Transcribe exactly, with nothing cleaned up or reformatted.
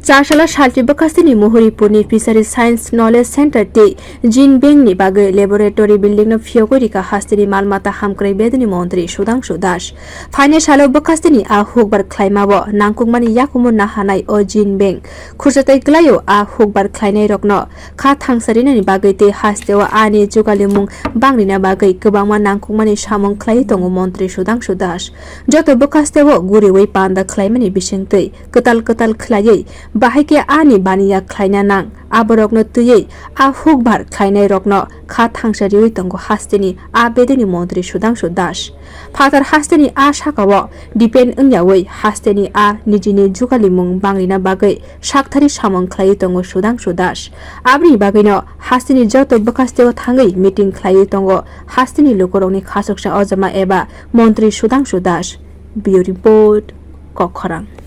Chasala salchi bwkhasteni Muhuripurni Fishery Science Knowledge Center tei Gene Bank ni bagwi laboratory building no phiyogwi rikha hasteni mal mata hamkrai bedeni montri Sudhangshu Das. Phainai salo bwkhasteni a hukbar khlaimao nangkukmani yakumu nahanai o Gene Bank khursa tei kwlaio a hukbar khlainai rokno kha thangsa rinani bagwi tei hasteo ani jugalimung bangrina bagwi kwbangma nangkukmani samung khlaiwi tongo montri Sudhangshu Das. Joto bwkhasteo guriwi panda khlaimani bisingtwi kwtal kwtal khlaiwi bahai khe ani baniya khlaina nang, aborokno twiwi a hukbar khlainairokno kha thangsa riwi tongo hasteni a bedeni montri Sudhangshu Das. Phatar hasteni a sakao depend wngyawi hasteni a nijini jugalimung bangrina bagwi sakthari samung khlaiwi tongo Sudhangshu Das. Aboni bagwino hasteni joto bwkhasteo thangwi meeting khlaiwi tongo hasteni lukurokni khasuksa ojama eba montri Sudhangshu Das. Bureau Report, Kokkhorang.